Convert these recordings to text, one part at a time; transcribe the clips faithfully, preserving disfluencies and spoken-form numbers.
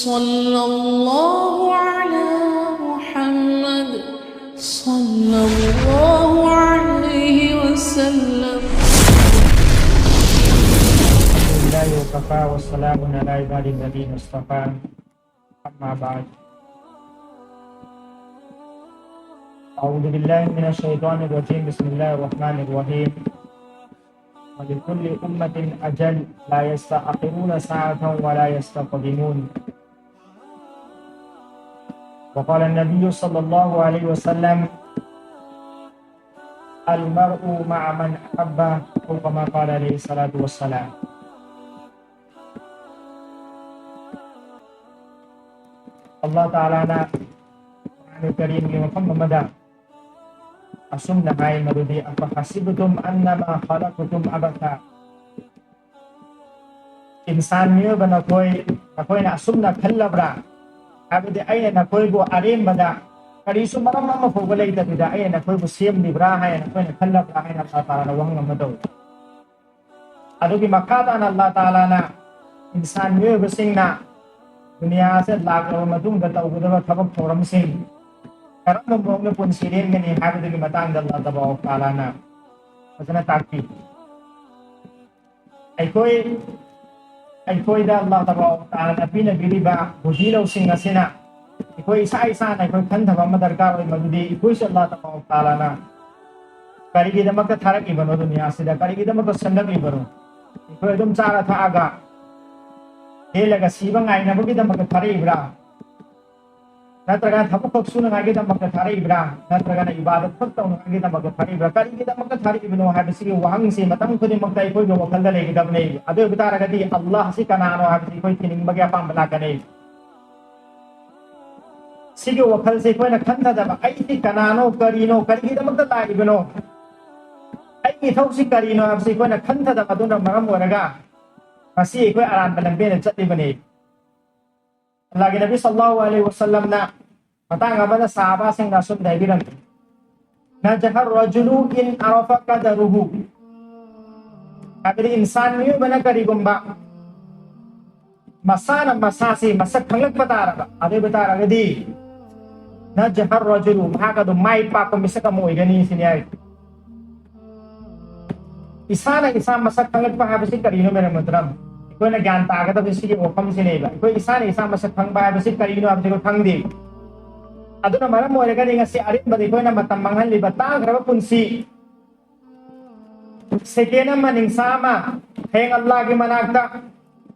صلى الله على محمد، صلى الله عليه وسلم. الحمد لله وكفى، والسلام على عباده الذين اصطفى. أما بعد، أعوذ بالله من الشيطان الرجيم. بسم الله الرحمن الرحيم. ولكل أمة أجل، لا يستأخرون ساعة ولا يستقدمون. وقال النبي صلى الله عليه وسلم: المرء مع من أحب، أو كما قال عليه الصلاة والسلام. ꯑꯜꯂꯥꯍ ꯇꯥꯂꯥꯅ ꯀꯨꯔꯑꯥꯟ ꯀꯔꯤꯝꯒꯤ ꯃꯐꯝ ꯑꯃꯗ ꯑꯁꯨꯝꯅ ꯍꯥꯏ, ꯃꯗꯨꯗꯤ: أفحسبتم أنما خلقكم عبثا. ꯏꯟꯁꯥꯟ ꯃꯤꯑꯣꯏꯕ ꯅꯈꯣꯏ, ꯅꯈꯣꯏꯅ ꯑꯁꯨꯝꯅ ꯈꯜꯂꯕ꯭ꯔꯥ? ꯍꯥꯏꯕꯗꯤ ꯑꯩꯅ ꯅꯈꯣꯏꯕꯨ ꯑꯔꯦꯝꯕꯗ ꯀꯔꯤꯁꯨ ꯃꯔꯝ ꯑꯃ ꯐꯥꯎꯕ ꯂꯩꯇꯕꯤꯗ ꯑꯩꯅ ꯅꯈꯣꯏꯕꯨ ꯁꯦꯝꯂꯤꯕ꯭ꯔꯥ ꯍꯥꯏꯅ ꯅꯈꯣꯏꯅ ꯈꯜꯂꯕ꯭ꯔꯥ ꯍꯥꯏꯅ ꯑꯜꯂꯥꯍ ꯇꯥꯂꯥꯅ ꯋꯥꯍꯪ ꯑꯃ ꯇꯧꯏ꯫ ꯑꯗꯨꯒꯤ ꯃꯈꯥ ꯇꯥꯅ ꯑꯜꯂꯥꯍ ꯇꯥꯂꯥꯅ ꯏꯟꯁꯥꯟ ꯃꯤꯑꯣꯏꯕꯁꯤꯡꯅ ꯗꯨꯅꯤꯌꯥꯁꯦ ꯂꯥꯛꯂꯕ ꯃꯇꯨꯡꯗ ꯇꯧꯒꯗꯕ ꯊꯕꯛ ꯊꯧꯔꯝꯁꯤꯡ, ꯀꯔꯝꯕ ꯃꯑꯣꯡꯗ ꯄꯨꯟꯁꯤ ꯂꯦꯟꯒꯅꯤ ꯍꯥꯏꯕꯗꯨꯒꯤ ꯃꯇꯥꯡꯗ ꯑꯜꯂꯥꯍ ꯇꯕꯥꯔꯛ ꯇꯥꯂꯥꯅ ꯐꯖꯅ ꯇꯥꯛꯄꯤ꯫ ꯑꯩꯈꯣꯏ, ꯑꯩꯈꯣꯏꯗ ꯑꯜꯂꯥꯍ ꯇꯕꯥꯔꯛ ꯇꯥꯂꯥꯅ ꯄꯤꯅꯕꯤꯔꯤꯕ ꯕꯨꯙꯤ ꯂꯧꯁꯤꯡ ꯑꯁꯤꯅ ꯑꯩꯈꯣꯏ ꯏꯁꯥ ꯏꯁꯥꯅ ꯑꯩꯈꯣꯏ ꯈꯟꯊꯕ ꯑꯃ ꯗꯔꯀꯥꯔ ꯑꯣꯏ, ꯃꯗꯨꯗꯤ ꯑꯩꯈꯣꯏꯁꯨ ꯑꯜꯂꯥꯍ ꯇꯕꯥꯔꯛ ꯇꯥꯂꯥꯅ ꯀꯔꯤꯒꯤꯗꯃꯛꯇ ꯊꯥꯔꯛꯂꯤꯕꯅꯣ, ꯗꯨꯅꯤꯌꯥꯁꯤꯗ ꯀꯔꯤꯒꯤꯗꯃꯛꯇ ꯁꯦꯝꯂꯛꯂꯤꯕꯅꯣ? ꯑꯩꯈꯣꯏ ꯑꯗꯨꯝ ꯆꯥꯔ ꯊꯛꯑꯒ ꯂꯦꯜꯂꯒ ꯁꯤꯕ ꯉꯥꯏꯅꯕꯒꯤꯗꯃꯛꯇ ꯊꯥꯔꯛꯏꯕ꯭ꯔꯥ? ꯅꯠꯇ꯭ꯔꯒꯅ ꯊꯕꯛ ꯈꯛ ꯁꯨꯅꯉꯥꯏꯒꯤꯗꯃꯛꯇ ꯊꯥꯔꯛꯏꯕ꯭ꯔꯥ? ꯅꯠꯇ꯭ꯔꯒꯅ ꯏꯕꯥꯗꯠ ꯈꯛ ꯇꯧꯅꯉꯥꯏꯒꯤꯗꯃꯛꯇ ꯊꯥꯔꯛꯏꯕ꯭ꯔꯥ? ꯀꯔꯤꯒꯤꯗꯃꯛꯇ ꯊꯥꯔꯛꯏꯕꯅꯣ ꯍꯥꯏꯕꯁꯤꯒꯤ ꯋꯥꯍꯪꯁꯤ ꯃꯇꯝ ꯈꯨꯗꯤꯡꯃꯛꯇ ꯑꯩꯈꯣꯏꯒꯤ ꯋꯥꯈꯜꯗ ꯂꯩꯒꯗꯕꯅꯤ꯫ ꯑꯗꯨ ꯑꯣꯏꯕ ꯇꯥꯔꯒꯗꯤ ꯑꯜꯂꯥꯍ ꯑꯁꯤ ꯀꯅꯥꯅꯣ ꯍꯥꯏꯕꯁꯤ ꯑꯩꯈꯣꯏ ꯊꯤꯅꯤꯡꯕꯒꯤ ꯑꯄꯥꯝꯕ ꯂꯥꯛꯀꯅꯤ꯫ ꯁꯤꯒꯤ ꯋꯥꯈꯜꯁꯦ ꯑꯩꯈꯣꯏꯅ ꯈꯟꯊꯗꯕ, ꯑꯩꯗꯤ ꯀꯅꯥꯅꯣ, ꯀꯔꯤꯅꯣ, ꯀꯔꯤꯒꯤꯗꯃꯛꯇ ꯂꯥꯛꯏꯕꯅꯣ, ꯑꯩꯒꯤ ꯏꯊꯧꯁꯤ ꯀꯔꯤꯅꯣ ꯍꯥꯏꯕꯁꯤ ꯑꯩꯈꯣꯏꯅ ꯈꯟꯊꯗꯕ ꯑꯗꯨꯅ ꯃꯔꯝ ꯑꯣꯏꯔꯒ ꯉꯁꯤ ꯑꯩꯈꯣꯏ ꯑꯔꯥꯟꯕ ꯂꯝꯕꯦꯜꯗ ꯆꯠꯂꯤꯕꯅꯤ꯫ ꯑꯜꯂꯥꯍꯒꯤ ꯅꯕꯤ ꯁꯜꯂꯜꯂꯥꯍꯨ ꯑꯂꯩꯍꯤ ꯋꯁꯜꯂꯝꯅ ꯃꯇꯥꯡ ꯑꯃꯗ ꯁꯍꯥꯕꯥꯁꯤꯡꯗ ꯑꯁꯨꯝꯅ ꯍꯥꯏꯕꯤꯔꯝꯃꯤ: "نجح الرجل إن عرف قدره"꯫ ꯍꯥꯏꯕꯗꯤ ꯏꯟꯁꯥꯟ ꯃꯤꯑꯣꯏꯕꯅ ꯀꯔꯤꯒꯨꯝꯕ ꯃꯁꯥꯅ ꯃꯁꯥꯁꯤ ꯃꯁꯛ ꯈꯪꯂꯛꯄ ꯇꯥꯔꯕ, ꯑꯗꯨ ꯑꯣꯏꯕ ꯇꯥꯔꯒꯗꯤ ꯅꯖꯍꯔ ꯔꯖꯨꯂꯨ, ꯃꯍꯥꯛ ꯑꯗꯨ ꯃꯥꯏ ꯄꯥꯛꯄ ꯃꯤꯁꯛ ꯑꯃ ꯑꯣꯏꯒꯅꯤ ꯁꯤꯅꯤ ꯍꯥꯏꯔꯤ꯫ ꯏꯁꯥꯅ ꯏꯁꯥ ꯃꯁꯛ ꯈꯪꯂꯛꯄ ꯍꯥꯏꯕꯁꯤ ꯀꯔꯤꯅꯣ, ꯃꯦꯔꯝ ꯃꯣꯍꯇꯔꯝ? ꯑꯩꯈꯣꯏꯅ ꯒ꯭ꯌꯥꯟ ꯇꯥꯒꯗꯕꯁꯤ ꯁꯤꯒꯤ ꯋꯥꯐꯝꯁꯤꯅꯦꯕ꯫ ꯑꯩꯈꯣꯏ ꯏꯁꯥꯅ ꯏꯁꯥ ꯃꯁꯛ ꯈꯪꯕ ꯍꯥꯏꯕꯁꯤ ꯀꯔꯤꯅꯣ ꯍꯥꯏꯕꯁꯤ ꯑꯩꯈꯣꯏ ꯈꯪꯗꯦ꯫ ꯑꯗꯨꯅ ꯃꯔꯝ ꯑꯣꯏꯔꯒꯅꯤ ꯉꯁꯤ ꯑꯔꯦꯝꯕꯗ ꯑꯩꯈꯣꯏꯅ ꯃꯇꯝ ꯃꯥꯡꯍꯜꯂꯤꯕ, ꯇꯥꯡꯈ꯭ꯔꯕ ꯄꯨꯟꯁꯤ, ꯁꯦꯀꯦꯟ ꯑꯃ, ꯅꯤꯡꯁꯥ ꯑꯃ, ꯍꯌꯦꯡ ꯑꯜꯂꯥꯒꯤ ꯃꯅꯥꯛꯇ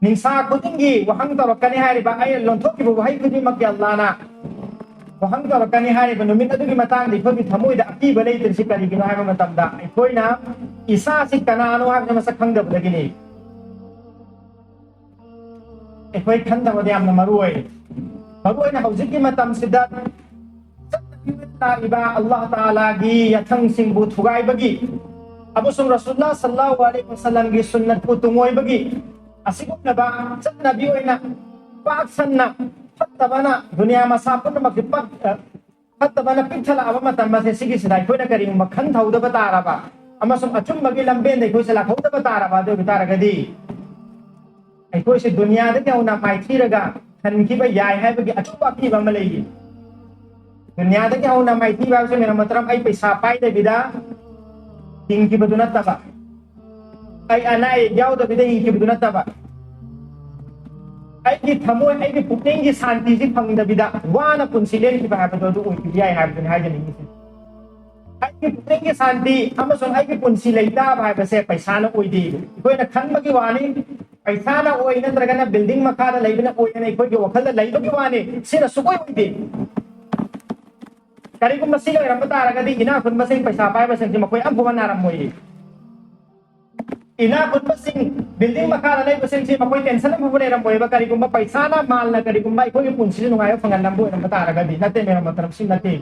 ꯅꯤꯡꯁꯥ ꯈꯨꯗꯤꯡꯒꯤ ꯋꯥꯍꯪ ꯇꯧꯔꯛꯀꯅꯤ ꯍꯥꯏꯔꯤꯕ, ꯑꯩꯅ ꯂꯣꯟꯊꯣꯛꯈꯤꯕ ꯋꯥꯍꯩ ꯈꯨꯗꯤꯡꯃꯛꯀꯤ ꯑꯜꯂꯥꯅ ꯋꯥꯍꯪ ꯇꯧꯔꯛꯀꯅꯤ ꯍꯥꯏꯔꯤꯕ ꯅꯨꯃꯤꯠ ꯑꯗꯨꯒꯤ ꯃꯇꯥꯡꯗ ꯑꯩꯈꯣꯏꯒꯤ ꯊꯃꯣꯏꯗ ꯑꯀꯤꯕ ꯂꯩꯇ꯭ꯔꯤꯁꯤ ꯀꯔꯤꯒꯤꯅꯣ ꯍꯥꯏꯕ ꯃꯇꯝꯗ, ꯑꯩꯈꯣꯏꯅ ꯏꯁꯥꯁꯤ ꯀꯅꯥꯅꯣ ꯍꯥꯏꯕꯁꯤ ꯃꯁꯛ ꯈꯪꯗꯕꯗꯒꯤꯅꯤ꯫ ꯑꯩꯈꯣꯏ ꯈꯟꯗꯕꯗ ꯌꯥꯝꯅ ꯃꯔꯨ ꯑꯣꯏ꯫ ꯃꯔꯨ ꯑꯣꯏꯅ ꯍꯧꯖꯤꯛꯀꯤ ꯃꯇꯝꯁꯤꯗ ꯆꯠꯅꯕꯤ ꯑꯣꯏꯅ ꯂꯥꯛꯂꯤꯕ ꯑꯜꯂꯥꯍ ꯇꯥꯂꯥꯒꯤ ꯌꯥꯊꯪꯁꯤꯡꯕꯨ ꯊꯨꯒꯥꯏꯕꯒꯤ ꯑꯃꯁꯨꯡ ꯔꯁꯨꯜꯂꯥ ꯁꯜꯂꯥꯍꯨ ꯑꯂꯩꯍꯤ ꯋꯁꯜꯂꯝꯒꯤ ꯁꯨꯟꯅꯠꯄꯨ ꯇꯨꯡꯑꯣꯏꯕꯒꯤ ꯑꯁꯤꯒꯨꯝꯂꯕ ꯆꯠꯅꯕꯤ ꯑꯣꯏꯅ ꯄꯥꯛ ꯁꯟꯅ ꯐꯠꯇꯕꯅ ꯗꯨꯅꯤꯌꯥ ꯃꯁꯥ ꯄꯨꯝꯅꯃꯛꯀꯤ ꯄꯥꯛ-, ꯑ, ꯐꯠꯇꯕꯅ ꯄꯤꯛ ꯊꯜꯂꯛꯑꯕ ꯃꯇꯝ ꯑꯁꯦ, ꯁꯤꯒꯤꯁꯤꯗ ꯑꯩꯈꯣꯏꯅ ꯀꯔꯤꯒꯨꯝꯕ ꯈꯟꯊꯍꯧꯗꯕ ꯇꯥꯔꯕ ꯑꯃꯁꯨꯡ ꯑꯆꯨꯝꯕꯒꯤ ꯂꯝꯕꯦꯟꯗ ꯑꯩꯈꯣꯏꯁꯦ ꯂꯥꯛꯍꯧꯗꯕ ꯇꯥꯔꯕ, ꯑꯗꯨ ꯑꯣꯏꯕ ꯇꯥꯔꯒꯗꯤ ꯑꯩꯈꯣꯏꯁꯦ ꯗꯨꯅꯤꯌꯥꯗꯒꯤ ꯍꯧꯅ ꯃꯥꯏꯊꯤꯔꯒ ꯍꯟꯈꯤꯕ ꯌꯥꯏ ꯍꯥꯏꯕꯒꯤ ꯑꯆꯧꯕ ꯑꯀꯤꯕ ꯑꯃ ꯂꯩꯔꯤ꯫ ꯗꯨꯅꯤꯌꯥꯗꯒꯤ ꯍꯧꯅ ꯃꯥꯏꯊꯤꯕ ꯍꯥꯏꯕꯁꯦ, ꯃꯦꯔꯝ ꯃꯣꯍꯇꯔꯝ, ꯑꯩ ꯄꯩꯁꯥ ꯄꯥꯏꯗꯕꯤꯗ ꯍꯤꯡꯈꯤꯕꯗꯨ ꯅꯠꯇꯕ, ꯑꯩ ꯑꯅꯥ ꯑꯌꯦꯛ ꯌꯥꯎꯗꯕꯤꯗ ꯍꯤꯡꯈꯤꯕꯗꯨ ꯅꯠꯇꯕ, ꯑꯩꯒꯤ ꯊꯃꯣꯏ, ꯑꯩꯒꯤ ꯄꯨꯛꯅꯤꯡꯒꯤ ꯁꯥꯟꯇꯤꯁꯤ ꯐꯪꯗꯕꯤꯗ ꯋꯥꯅ ꯄꯨꯟꯁꯤ ꯂꯦꯟꯈꯤꯕ ꯍꯥꯏꯕꯗꯣ ꯑꯗꯨ ꯑꯣꯏꯈꯤꯕ ꯌꯥꯏ ꯍꯥꯏꯕꯗꯨꯅꯤ ꯍꯥꯏꯖꯅꯤꯡꯉꯤꯁꯦ꯫ ꯑꯩꯒꯤ ꯄꯨꯛꯅꯤꯡꯒꯤ ꯁꯥꯟꯇꯤ ꯑꯃꯁꯨꯡ ꯑꯩꯒꯤ ꯄꯨꯟꯁꯤ ꯂꯩꯇꯥꯕ ꯍꯥꯏꯕꯁꯦ ꯄꯩꯁꯥꯅ ꯑꯣꯏꯗꯦ꯫ ꯑꯩꯈꯣꯏꯅ ꯈꯟꯕꯒꯤ ꯋꯥꯅꯤ, ꯄꯩꯁꯥꯅ ꯑꯣꯏ ꯅꯠꯇ꯭ꯔꯒꯅ ꯕꯤꯜꯗꯤꯡ ꯃꯈꯥꯗ ꯂꯩꯕꯅ ꯑꯣꯏ ꯍꯥꯏꯅ ꯑꯩꯈꯣꯏꯒꯤ ꯋꯥꯈꯜꯗ ꯂꯩꯕꯒꯤ ꯋꯥꯅꯤ, ꯁꯤꯅ ꯁꯨꯡꯑꯣꯏ ꯑꯣꯏꯗꯦ꯫ ꯀꯔꯤꯒꯨꯝꯕ ꯁꯤ ꯑꯣꯏꯔꯝꯕ ꯇꯥꯔꯒꯗꯤ ꯏꯅꯥꯛ ꯈꯨꯟꯕꯁꯤꯡ, ꯄꯩꯁꯥ ꯄꯥꯏꯕꯁꯤꯡꯁꯤ ꯃꯈꯣꯏ ꯑꯃꯐꯥꯎꯕ ꯅꯥꯔꯝꯃꯣꯏꯌꯦ꯫ ꯏꯅꯥꯛ ꯈꯨꯟꯕꯁꯤꯡ, ꯕꯤꯜꯗꯤꯡ ꯃꯈꯥꯗ ꯂꯩꯕꯁꯤꯡꯁꯤ ꯃꯈꯣꯏ ꯇꯦꯟꯁꯟ ꯑꯃꯐꯥꯎꯕ ꯂꯩꯔꯝꯃꯣꯏꯕ꯫ ꯀꯔꯤꯒꯨꯝꯕ ꯄꯩꯁꯥꯅ, ꯃꯥꯜꯅ ꯀꯔꯤꯒꯨꯝꯕ ꯑꯩꯈꯣꯏꯒꯤ ꯄꯨꯟꯁꯤꯗ ꯅꯨꯡꯉꯥꯏꯕ ꯐꯪꯍꯜꯂꯝꯕ ꯑꯣꯏꯔꯝꯕ ꯇꯥꯔꯒꯗꯤ, ꯅꯠꯇꯦ, ꯃꯦꯔꯝ ꯃꯣꯍꯇꯔꯝ, ꯁꯤ ꯅꯠꯇꯦ꯫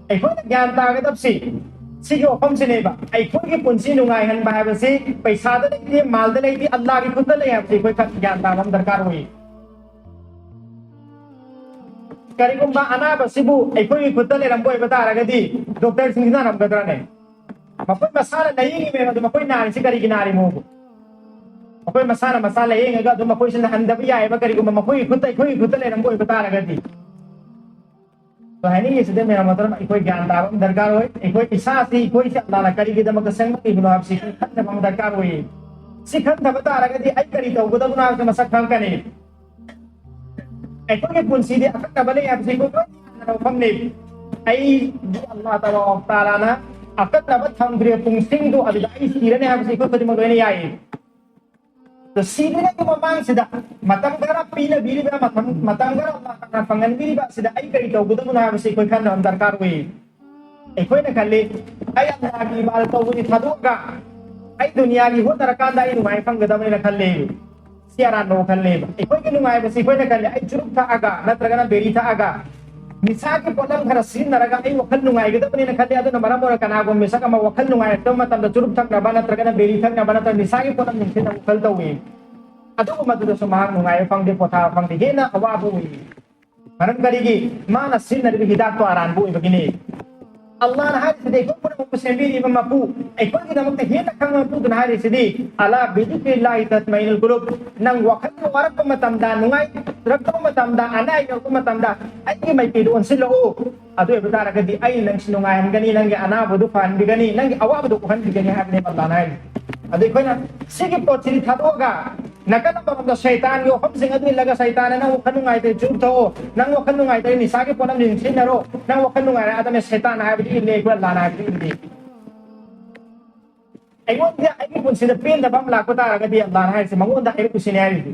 ꯑꯩꯈꯣꯏꯅ ꯒ꯭ꯌꯥꯟ ꯇꯥꯒꯗꯕꯁꯤ ꯁꯤꯒꯤ ꯋꯥꯐꯝꯁꯤꯅꯦꯕ꯫ ꯑꯩꯈꯣꯏꯒꯤ ꯄꯨꯟꯁꯤ ꯅꯨꯡꯉꯥꯏꯍꯟꯕ ꯍꯥꯏꯕꯁꯤ ꯄꯩꯁꯥꯗ ꯂꯩꯇꯦ, ꯃꯥꯜꯗ ꯂꯩꯇꯦ, ꯑꯜꯂꯥꯒꯤ ꯈꯨꯠꯇ ꯂꯩ ꯍꯥꯏꯕꯁꯤ ꯑꯩꯈꯣꯏ ꯈꯛ ꯒ꯭ꯌꯥꯟ ꯇꯥꯕ ꯑꯃ ꯗꯔꯀꯥꯔ ꯑꯣꯏ꯫ ꯀꯔꯤꯒꯨꯝꯕ ꯑꯅꯥꯕꯁꯤꯕꯨ ꯑꯩꯈꯣꯏꯒꯤ ꯈꯨꯠꯇ ꯂꯩꯔꯝꯕ ꯑꯣꯏꯕ ꯇꯥꯔꯒꯗꯤ ꯗꯣꯛꯇꯔꯁꯤꯡꯁꯤ ꯅꯥꯔꯝꯒꯗ꯭ꯔꯅꯦ? ꯃꯈꯣꯏ ꯃꯁꯥꯅ ꯂꯥꯏꯌꯦꯡꯉꯤꯕꯅꯦꯕ, ꯑꯗꯨ ꯃꯈꯣꯏ ꯅꯥꯔꯤꯁꯤ ꯀꯔꯤꯒꯤ ꯅꯥꯔꯤꯅꯣꯕ? ꯑꯩꯈꯣꯏ ꯃꯁꯥꯅ ꯃꯁꯥ ꯂꯥꯏꯌꯦꯡꯉꯒ ꯑꯗꯨꯝ ꯃꯈꯣꯏꯁꯤꯅ ꯍꯟꯊꯕ ꯌꯥꯏꯑꯕ, ꯀꯔꯤꯒꯨꯝꯕ ꯃꯈꯣꯏꯒꯤ ꯈꯨꯠꯇ, ꯑꯩꯈꯣꯏꯒꯤ ꯈꯨꯠꯇ ꯂꯩꯔꯝꯕ ꯑꯣꯏꯕ ꯇꯥꯔꯒꯗꯤ꯫ ꯑꯗꯣ ꯍꯥꯏꯅꯤꯡꯉꯤꯁꯤꯗꯤ, ꯃꯌꯥꯝ ꯑꯃ ꯑꯩꯈꯣꯏ ꯒ꯭ꯌꯥꯟ ꯇꯥꯕ ꯑꯃ ꯗꯔꯀꯥꯔ ꯑꯣꯏ꯫ ꯑꯩꯈꯣꯏ ꯏꯁꯥꯁꯤ ꯑꯩꯈꯣꯏꯁꯤ ꯑꯜꯂꯥꯅ ꯀꯔꯤꯒꯤꯗꯃꯛꯇ ꯁꯦꯝꯒꯠꯂꯤꯕꯅꯣ ꯍꯥꯏꯕꯁꯤ ꯈꯟꯊꯕ ꯑꯃ ꯗꯔꯀꯥꯔ ꯑꯣꯏ꯫ ꯁꯤ ꯈꯟꯊꯕ ꯇꯥꯔꯒꯗꯤ ꯑꯩ ꯀꯔꯤ ꯇꯧꯒꯗꯕꯅꯣ ꯍꯥꯏꯕꯁꯤ ꯃꯁꯛ ꯈꯪꯉꯛꯀꯅꯤ꯫ ꯑꯩꯈꯣꯏꯒꯤ ꯄꯨꯟꯁꯤꯗꯤ ꯑꯀꯛꯅꯕ ꯂꯩ ꯍꯥꯏꯕꯁꯤ ꯑꯩꯈꯣꯏ ꯂꯣꯏꯅ ꯌꯥꯅꯕ ꯋꯥꯐꯝꯅꯤ꯫ ꯑꯩꯒꯤ ꯑꯜꯂꯥ ꯇꯕꯥꯔꯛ ꯇꯥꯂꯥꯅ ꯑꯀꯛꯅꯕ ꯊꯝꯈ꯭ꯔꯤꯕ ꯄꯨꯡꯁꯤꯡꯗꯨ ꯑꯗꯨꯗ ꯑꯩ ꯁꯤꯔꯅꯤ ꯍꯥꯏꯕꯁꯤ ꯑꯩꯈꯣꯏ ꯈꯨꯗꯤꯡꯃꯛ ꯂꯣꯏꯅ ꯌꯥꯏ꯫ ꯑꯗꯣ ꯁꯤꯗ꯭ꯔꯤꯉꯩꯒꯤ ꯃꯃꯥꯡꯁꯤꯗ ꯃꯇꯝ ꯈꯔ ꯄꯤꯅꯕꯤꯔꯤꯕ, ꯃꯇꯝ, ꯃꯇꯝ ꯈꯔ ꯑꯜꯂꯥ ꯇꯥꯂꯥꯅ ꯐꯪꯍꯟꯕꯤꯔꯤꯕ ꯑꯁꯤꯗ ꯑꯩ ꯀꯔꯤ ꯇꯧꯒꯗꯕꯅꯣ ꯍꯥꯏꯕꯁꯤ ꯑꯩꯈꯣꯏ ꯈꯟꯅꯕ ꯑꯃ ꯗꯔꯀꯥꯔ ꯑꯣꯏ꯫ ꯑꯩꯈꯣꯏꯅ ꯈꯜꯂꯤ, ꯑꯩ ꯑꯜꯂꯥꯒꯤ ꯏꯕꯥꯗꯠ ꯇꯧꯕꯁꯤ ꯊꯥꯗꯣꯛꯑꯒ ꯑꯩ ꯗꯨꯅꯤꯌꯥꯒꯤ ꯍꯣꯠꯅꯔꯀꯥꯟꯗ ꯑꯩ ꯅꯨꯡꯉꯥꯏ ꯐꯪꯒꯗꯕꯅꯤꯅ ꯈꯜꯂꯤ꯫ ꯁꯤ ꯑꯔꯥꯟꯕ ꯋꯥꯈꯜꯅꯦꯕ꯫ ꯑꯩꯈꯣꯏꯒꯤ ꯅꯨꯡꯉꯥꯏꯕꯁꯤ ꯑꯩꯈꯣꯏꯅ ꯈꯜꯂꯤ, ꯑꯩ ꯆꯨꯔꯨꯞ ꯊꯛꯑꯒ ꯅꯠꯇ꯭ꯔꯒꯅ ꯕꯦꯔꯤ ꯊꯛꯑꯒ ꯅꯤꯁꯥꯒꯤ ꯄꯣꯠꯂꯝ ꯈꯔ ꯁꯤꯖꯤꯟꯅꯔꯒ ꯑꯩ ꯋꯥꯈꯜ ꯅꯨꯡꯉꯥꯏꯒꯗꯕꯅꯤꯅ ꯈꯜꯂꯤ꯫ ꯑꯗꯨꯅ ꯃꯔꯝ ꯑꯣꯏꯔꯒ ꯀꯅꯥꯒꯨꯝꯕ ꯃꯤꯁꯛ ꯑꯃ ꯋꯥꯈꯜ ꯅꯨꯡꯉꯥꯏꯔꯛꯇꯕ ꯃꯇꯝꯗ ꯆꯨꯔꯨꯞ ꯊꯛꯅꯕ ꯅꯠꯇ꯭ꯔꯒꯅ ꯕꯦꯔꯤ ꯊꯛꯅꯕ ꯅꯠꯇ꯭ꯔꯒ ꯅꯤꯁꯥꯒꯤ ꯄꯣꯠꯂꯝ ꯅꯤꯡꯁꯤꯟꯅꯕ ꯋꯥꯈꯜ ꯇꯧꯏ꯫ ꯑꯗꯨꯒꯨꯝꯕꯗꯨꯗꯁꯨ ꯃꯍꯥꯛ ꯅꯨꯡꯉꯥꯏꯕ ꯐꯪꯗꯦ, ꯄꯣꯊꯥꯕ ꯐꯪꯗꯦ, ꯍꯦꯟꯅ ꯑꯋꯥꯕ ꯑꯣꯏ꯫ ꯃꯔꯝ ꯀꯔꯤꯒꯤ? ꯃꯥꯅ ꯁꯤꯖꯤꯟꯅꯔꯤꯕ ꯍꯤꯗꯥꯛꯇꯣ ꯑꯔꯥꯟꯕ ꯑꯣꯏꯕꯒꯤꯅꯤ꯫ ꯑꯜꯂꯥꯅ ꯍꯥꯏꯔꯤꯁꯤꯗꯤ ꯑꯩꯈꯣꯏ ꯄꯨꯝꯅꯃꯛꯄꯨ ꯁꯦꯝꯕꯤꯔꯤꯕ ꯃꯄꯨ, ꯑꯩꯈꯣꯏꯒꯤꯗꯃꯛꯇ ꯍꯦꯟꯅ ꯈꯪꯕ ꯃꯄꯨꯗꯨꯅ ꯍꯥꯏꯔꯤꯁꯤꯗꯤ, "ꯑꯂꯥ ꯕꯤꯗꯤꯀ꯭ꯔꯤꯜꯂꯥꯍꯤ ꯇꯠꯃꯏꯅꯨꯜ ꯀꯨꯂꯨꯕ", ꯅꯪ ꯋꯥꯈꯜ ꯋꯥꯔꯛꯄ ꯃꯇꯝꯗ, ꯅꯨꯡꯉꯥꯏꯔꯛꯇꯕ ꯃꯇꯝꯗ, ꯑꯅꯥ ꯑꯌꯦꯛ ꯌꯥꯎꯔꯛꯄ ꯃꯇꯝꯗ ꯑꯩꯒꯤ ꯃꯥꯏꯀꯩꯗ ꯑꯣꯟꯁꯤꯜꯂꯛꯎ꯫ ꯑꯗꯨ ꯑꯣꯏꯕ ꯇꯥꯔꯒꯗꯤ ꯑꯩꯅ ꯅꯪꯁꯤ ꯅꯨꯡꯉꯥꯏꯍꯟꯒꯅꯤ, ꯅꯪꯒꯤ ꯑꯅꯥꯕꯗꯨ ꯐꯍꯟꯕꯤꯒꯅꯤ, ꯅꯪꯒꯤ ꯑꯋꯥꯕꯗꯨ ꯀꯣꯛꯍꯟꯕꯤꯒꯅꯤ ꯍꯥꯏꯕꯅꯦꯕ ꯑꯜꯂꯥꯅ ꯍꯥꯏꯔꯤꯁꯦ꯫ ꯑꯗꯨ ꯑꯩꯈꯣꯏꯅ ꯁꯤꯒꯤ ꯄꯣꯠꯁꯤꯗꯤ ꯊꯥꯗꯣꯛꯑꯒ ꯅꯥꯀꯜ ꯑꯃꯔꯣꯝꯗ ꯁꯩꯇꯥꯟꯒꯤ ꯋꯥꯐꯝꯁꯤꯡ ꯑꯗꯨ ꯏꯜꯂꯒ, "ꯁꯩꯇꯥꯟꯅ ꯅꯪ ꯋꯥꯈꯜ ꯅꯨꯡꯉꯥꯏꯇ꯭ꯔꯦ ꯆꯨꯔꯨꯞ ꯊꯛꯑꯣ, ꯅꯪ ꯋꯥꯈꯜ ꯅꯨꯡꯉꯥꯏꯇ꯭ꯔꯦ ꯅꯤꯁꯥꯒꯤ ꯄꯣꯠꯂꯝꯁꯤꯡ ꯁꯤꯖꯤꯟꯅꯔꯣ, ꯅꯪ ꯋꯥꯈꯜ ꯅꯨꯡꯉꯥꯏꯔꯛꯑꯗꯕꯅꯦ", ꯁꯩꯇꯥꯟꯅ ꯍꯥꯏꯕꯗꯤ ꯏꯜꯂꯦ, ꯑꯩꯈꯣꯏ ꯑꯜꯂꯥꯅ ꯍꯥꯏꯕꯗꯤ ꯏꯜꯂꯦ꯫ ꯑꯩꯉꯣꯟꯗ ꯑꯩꯒꯤ ꯄꯨꯟꯁꯤꯗ ꯄꯦꯟꯗꯕ ꯑꯃ ꯂꯥꯛꯄ ꯇꯥꯔꯒꯗꯤ ꯑꯜꯂꯥꯅ ꯍꯥꯏꯔꯤꯁꯦ ꯃꯉꯣꯟꯗ ꯍꯥꯏꯔꯛꯎꯁꯤꯅꯦ ꯍꯥꯏꯔꯤꯁꯦ꯫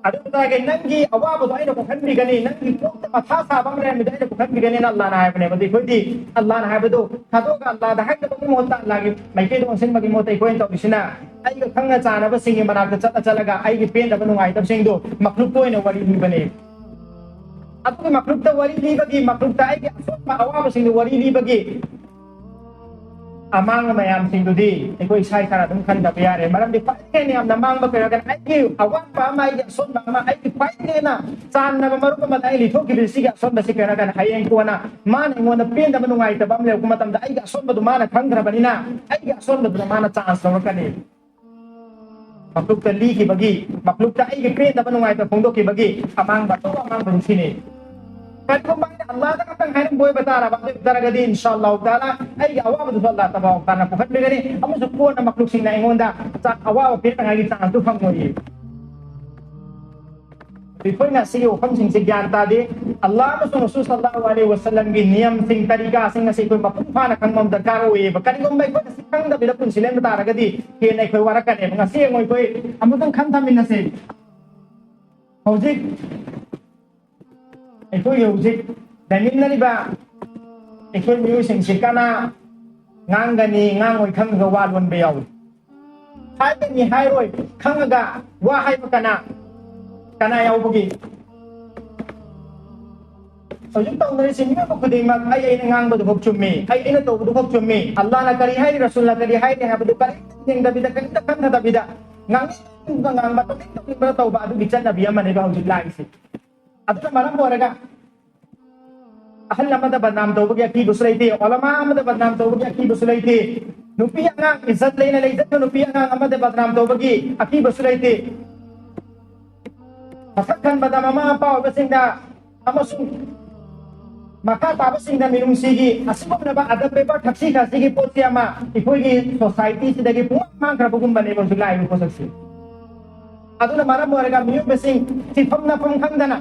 ꯑꯗꯨ ꯇꯥꯔꯒꯗꯤ ꯅꯪꯒꯤ ꯑꯋꯥꯕꯗꯣ ꯑꯩꯅ ꯀꯣꯛꯍꯟꯕꯤꯒꯅꯤ, ꯅꯪꯒꯤ ꯀꯣꯛꯇ ꯃꯊꯥ ꯁꯥꯕ ꯑꯃ ꯂꯩꯔꯝꯕꯗꯣ ꯑꯩꯅ ꯀꯣꯛꯍꯟꯕꯤꯒꯅꯤꯅ ꯑꯜꯂꯥꯅ ꯍꯥꯏꯕꯅꯦꯕ꯫ ꯑꯗꯨ ꯑꯩꯈꯣꯏꯗꯤ ꯑꯜꯂꯥꯅ ꯍꯥꯏꯕꯗꯣ ꯊꯥꯗꯣꯛꯑꯒ ꯑꯜꯂꯥꯗ ꯍꯥꯏꯗꯕꯒꯤ ꯃꯍꯨꯠꯇ, ꯑꯜꯂꯥꯒꯤ ꯃꯥꯏꯀꯩꯗ ꯑꯣꯟꯁꯤꯟꯕꯒꯤ ꯃꯍꯨꯠꯇ ꯑꯩꯈꯣꯏꯅ ꯇꯧꯔꯤꯁꯤꯅ ꯑꯩꯒ ꯈꯪꯅ ꯆꯥꯟꯅꯕꯁꯤꯡꯒꯤ ꯃꯅꯥꯛꯇ ꯆꯠꯂ ꯆꯠꯂꯒ ꯑꯩꯒꯤ ꯄꯦꯟꯗꯕ ꯅꯨꯡꯉꯥꯏꯇꯕꯁꯤꯡꯗꯣ ꯃꯈ꯭ꯂꯨꯛꯇ ꯑꯣꯏꯅ ꯋꯥꯔꯤ ꯂꯤꯕꯅꯦ꯫ ꯑꯗꯨꯒꯤ ꯃꯈ꯭ꯂꯨꯛꯇ ꯋꯥꯔꯤ ꯂꯤꯕꯒꯤ, ꯃꯈ꯭ꯂꯨꯛꯇ ꯑꯩꯒꯤ ꯑꯁꯣꯟꯕ ꯑꯋꯥꯕꯁꯤꯡꯗꯨ ꯋꯥꯔꯤ ꯂꯤꯕꯒꯤ ꯑꯃꯥꯡꯕ ꯃꯌꯥꯝꯁꯤꯡꯗꯨꯗꯤ ꯑꯩꯈꯣꯏ ꯏꯁꯥ ꯏꯁꯥꯅ ꯑꯗꯨꯝ ꯈꯟꯗꯕ ꯌꯥꯔꯦ꯫ ꯃꯔꯝꯗꯤ ꯈ꯭ꯋꯥꯏꯗꯒꯤ ꯍꯦꯟꯅ ꯌꯥꯝꯅ ꯃꯥꯡꯕ ꯀꯩꯅꯣ ꯍꯥꯏꯔꯒꯅ ꯑꯩꯒꯤ ꯑꯋꯥꯠꯄ ꯑꯃ, ꯑꯩꯒꯤ ꯑꯁꯣꯟꯕ ꯑꯃ, ꯑꯩꯒꯤ ꯈ꯭ꯋꯥꯏꯗꯒꯤ ꯍꯦꯟꯅ ꯆꯥꯟꯅꯕ ꯃꯔꯨꯞ ꯑꯃꯗ ꯑꯩ ꯂꯤꯊꯣꯛꯈꯤꯕꯁꯤꯒꯤ ꯑꯁꯣꯟꯕꯁꯤ ꯀꯩꯅꯣ ꯍꯥꯏꯔꯒꯅ ꯍꯌꯦꯡ ꯀꯣꯟꯅ ꯃꯥꯅ ꯑꯩꯉꯣꯟꯗ ꯄꯦꯟꯗꯕ, ꯅꯨꯡꯉꯥꯏꯇꯕ ꯑꯃ ꯂꯩꯔꯛꯄ ꯃꯇꯝꯗ ꯑꯩꯒꯤ ꯑꯁꯣꯟꯕꯗꯨ ꯃꯥꯅ ꯈꯪꯈ꯭ꯔꯕꯅꯤꯅ ꯑꯩꯒꯤ ꯑꯁꯣꯟꯕꯗꯨꯅ ꯃꯥꯅ ꯆꯥꯟꯁ ꯂꯧꯔꯛꯀꯅꯤ꯫ ꯃꯈ꯭ꯂꯨꯛꯇ ꯂꯤꯈꯤꯕꯒꯤ, ꯃꯈ꯭ꯂꯨꯛꯇ ꯑꯩꯒꯤ ꯄꯦꯟꯗꯕ ꯅꯨꯡꯉꯥꯏꯇꯕ ꯐꯣꯡꯗꯣꯛꯈꯤꯕꯒꯤ ꯑꯃꯥꯡꯕ, ꯑꯆꯧꯕ ꯑꯃꯥꯡꯕꯗꯨ ꯁꯤꯅꯤ꯫ ꯀꯔꯤꯒꯨꯝꯕ ꯑꯩꯅ ꯑꯜꯂꯥꯗ ꯈꯛꯇꯪ ꯍꯥꯏꯔꯝꯕ ꯑꯣꯏꯕ ꯇꯥꯔꯕ, ꯑꯗꯨ ꯑꯣꯏꯕ ꯇꯥꯔꯒꯗꯤ, ꯏꯟꯁꯥ ꯑꯜꯂꯥꯍꯨ ꯇꯥꯂꯥ, ꯑꯩꯒꯤ ꯑꯋꯥꯕꯗꯨꯁꯨ ꯑꯜꯂꯥꯍ ꯇꯕꯥꯔꯛ ꯇꯥꯂꯥꯅ ꯄꯨꯈꯠꯄꯤꯒꯅꯤ, ꯑꯃꯁꯨꯡ ꯀꯣꯟꯅ ꯃꯈ꯭ꯂꯨꯛꯁꯤꯡꯅ ꯑꯩꯉꯣꯟꯗ ꯆꯥꯛ ꯑꯋꯥꯕ ꯄꯤꯔꯛꯅꯉꯥꯏꯒꯤ ꯆꯥꯟꯁꯇꯨ ꯐꯪꯉꯣꯏꯌꯦ꯫ ꯑꯩꯈꯣꯏꯅ ꯁꯤꯒꯤ ꯋꯥꯐꯝꯁꯤꯡꯁꯦ ꯒ꯭ꯌꯥꯟ ꯇꯥꯗꯦ꯫ ꯑꯜꯂꯥꯍ ꯑꯃꯁꯨꯡ ꯔꯁꯨꯜ ꯁꯜꯂꯜꯂꯥꯍꯨ ꯑꯂꯩꯍꯤ ꯋꯁꯜꯂꯝꯒꯤ ꯅꯤꯌꯝꯁꯤꯡ, ꯇꯔꯤꯀꯥꯁꯤꯡ ꯑꯁꯤ ꯑꯩꯈꯣꯏ ꯃꯄꯨꯡ ꯐꯥꯅ ꯈꯪꯕ ꯑꯃ ꯗꯔꯀꯥꯔ ꯑꯣꯏꯌꯦꯕ꯫ ꯀꯔꯤꯒꯨꯝꯕ ꯑꯩꯈꯣꯏꯅ ꯁꯤ ꯈꯪꯗꯕꯤꯗ ꯄꯨꯟꯁꯤ ꯂꯦꯟꯕ ꯇꯥꯔꯒꯗꯤ ꯍꯦꯟꯅ ꯑꯩꯈꯣꯏ ꯋꯥꯔꯛꯀꯅꯦꯕ꯫ ꯉꯁꯤ ꯌꯦꯡꯉꯣ, ꯑꯩꯈꯣꯏ ꯑꯃꯨꯛꯇꯪ ꯈꯟ ꯊꯝꯃꯤꯟꯅꯁꯦ꯫ ꯍꯧꯖꯤꯛ ꯑꯩꯈꯣꯏꯒꯤ ꯍꯧꯖꯤꯛ ꯂꯩꯃꯤꯟꯅꯔꯤꯕ ꯑꯩꯈꯣꯏ ꯃꯤꯑꯣꯏꯁꯤꯡꯁꯤ ꯀꯅꯥ ꯉꯥꯡꯒꯅꯤ, ꯉꯥꯡꯉꯣꯏ ꯈꯪꯉꯒ ꯋꯥ ꯂꯣꯟꯕ ꯌꯥꯎꯏ꯫ ꯍꯥꯏꯒꯅꯤ ꯍꯥꯏꯔꯣꯏ ꯈꯪꯉꯒ ꯋꯥ ꯍꯥꯏꯕ ꯀꯅꯥ, ꯀꯅꯥ ꯌꯥꯎꯕꯒꯦ? ꯍꯧꯖꯤꯛ ꯇꯧꯅꯔꯤꯁꯤ ꯃꯤꯑꯣꯏꯕ ꯈꯨꯗꯤꯡꯃꯛ ꯑꯩ ꯑꯩꯅ ꯉꯥꯡꯕꯗꯨ ꯈꯛ ꯆꯨꯝꯃꯤ, ꯑꯩ ꯑꯩꯅ ꯇꯧꯕꯗꯨ ꯈꯛ ꯆꯨꯝꯃꯤ, ꯑꯜꯂꯥꯍꯅ ꯀꯔꯤ ꯍꯥꯏꯔꯤ, ꯔꯁꯨꯜꯅ ꯀꯔꯤ ꯍꯥꯏꯔꯤ ꯍꯥꯏꯕꯗꯨ ꯀꯔꯤꯝꯇ ꯌꯦꯡꯗꯕꯤꯗ, ꯀꯔꯤꯝꯇ ꯈꯟꯊꯗꯕꯤꯗ, ꯉꯥꯡꯅꯤꯡꯕ ꯉꯥꯡꯕ, ꯇꯧꯅꯤꯡ ꯇꯧꯅꯤꯡꯕ ꯇꯧꯕ, ꯑꯗꯨꯒꯤ ꯆꯠꯅꯕꯤ ꯑꯃꯅꯦꯕ ꯍꯧꯖꯤꯛ ꯂꯥꯛꯏꯁꯦ꯫ ꯑꯗꯨꯅ ꯃꯔꯝ ꯑꯣꯏꯔꯒ ꯑꯍꯜ ꯑꯃꯗ ꯕꯗꯅꯥꯝ ꯇꯧꯕꯒꯤ ꯑꯀꯤꯕꯁꯨ ꯂꯩꯇꯦ, ꯑꯣꯂꯃꯥ ꯑꯃꯗ ꯕꯗꯅꯥꯝ ꯇꯧꯕꯒꯤ ꯑꯀꯤꯕꯁꯨ ꯂꯩꯇꯦ, ꯅꯨꯄꯤ ꯑꯉꯥꯡ ꯏꯖꯠ ꯂꯩꯅ ꯂꯩꯖꯠꯇ ꯅꯨꯄꯤ ꯑꯉꯥꯡ ꯑꯃꯗ ꯕꯗꯅꯥꯝ ꯇꯧꯕꯒꯤ ꯑꯀꯤꯕꯁꯨ ꯂꯩꯇꯦ꯫ ꯃꯁꯛ ꯈꯟꯕꯗ ꯃꯃꯥ ꯃꯄꯥ ꯑꯣꯏꯕꯁꯤꯡꯗ ꯑꯃꯁꯨꯡ ꯃꯈꯥ ꯇꯥꯕꯁꯤꯡꯗ ꯃꯤꯅꯨꯡꯁꯤꯒꯤ ꯑꯁꯤꯒꯨꯝꯂꯕ ꯑꯗꯕ ꯄꯦꯄꯔ ꯊꯛꯁꯤ ꯈꯥꯁꯤꯒꯤ ꯄꯣꯠꯁꯤ ꯑꯃ ꯑꯩꯈꯣꯏꯒꯤ ꯁꯣꯁꯥꯏꯇꯤꯁꯤꯗꯒꯤ ꯄꯨꯡꯃꯥꯡ ꯃꯥꯡꯈ꯭ꯔꯕꯒꯨꯝꯕꯅꯦꯕ ꯍꯧꯖꯤꯛ ꯂꯥꯛꯏꯕ ꯄꯣꯠꯁꯛꯁꯤ꯫ ꯑꯗꯨꯅ ꯃꯔꯝ ꯑꯣꯏꯔꯒ ꯃꯤꯑꯣꯏꯕꯁꯤꯡ ꯊꯤꯐꯝ ꯅꯐꯝ ꯈꯪꯗꯅ,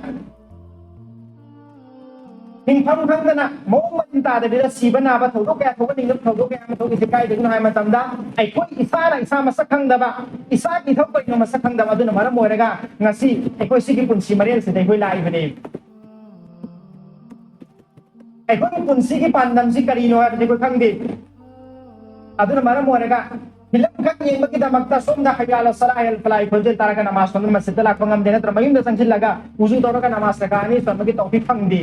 ꯍꯤꯡꯐꯝ ꯈꯪꯗꯅ, ꯃꯑꯣꯡ ꯃꯔꯤꯟ ꯇꯥꯗꯕꯤꯗ ꯁꯤꯕ ꯅꯥꯕ ꯊꯧꯗꯣꯛ ꯀꯌꯥ ꯊꯣꯛꯍꯟꯅꯤꯡꯗꯕ ꯊꯧꯗꯣꯛ ꯀꯌꯥ ꯑꯃ ꯊꯣꯛꯏꯁꯦ ꯀꯥꯏꯗꯒꯤꯅꯣ ꯍꯥꯏꯕ ꯃꯇꯝꯗ, ꯑꯩꯈꯣꯏ ꯏꯁꯥꯅ ꯏꯁꯥ ꯃꯁꯛ ꯈꯪꯗꯕ, ꯏꯁꯥꯒꯤ ꯏꯊꯧ ꯀꯔꯤꯅꯣ ꯃꯁꯛ ꯈꯪꯗꯕ꯫ ꯑꯗꯨꯅ ꯃꯔꯝ ꯑꯣꯏꯔꯒ ꯉꯁꯤ ꯑꯩꯈꯣꯏ ꯁꯤꯒꯤ ꯄꯨꯟꯁꯤ ꯃꯔꯦꯜꯁꯤꯗ ꯑꯩꯈꯣꯏ ꯂꯥꯛꯏꯕꯅꯦ꯫ ꯑꯩꯈꯣꯏꯒꯤ ꯄꯨꯟꯁꯤꯒꯤ ꯄꯥꯟꯗꯝꯁꯤ ꯀꯔꯤꯅꯣ ꯍꯥꯏꯕꯁꯤ ꯑꯩꯈꯣꯏ ꯈꯪꯗꯦ꯫ ꯑꯗꯨꯅ ꯃꯔꯝ ꯑꯣꯏꯔꯒ ꯐꯤꯂꯝ ꯈꯛ ꯌꯦꯡꯕꯒꯤꯗꯃꯛꯇ ꯁꯣꯝꯗ ꯍꯩꯌꯥ ꯑꯂ ꯁꯂꯥ, ꯍꯩꯌꯥ ꯑꯂ ꯐꯂꯥꯍꯒꯤ ꯈꯣꯟꯖꯦꯜ ꯇꯥꯔꯒ ꯅꯃꯥꯖ ꯁꯣꯟꯕ ꯃꯁꯖꯤꯗꯇ ꯂꯥꯛꯄ ꯉꯝꯗꯦ, ꯅꯠꯇ꯭ꯔ ꯃꯌꯨꯝꯗ ꯆꯪꯁꯤꯜꯂꯒ ꯎꯖꯨ ꯇꯧꯔꯒ ꯅꯃꯥꯖ ꯔꯀꯥ ꯑꯅꯤ ꯁꯣꯟꯕꯒꯤ ꯇꯧꯐꯤꯛ ꯐꯪꯗꯦ꯫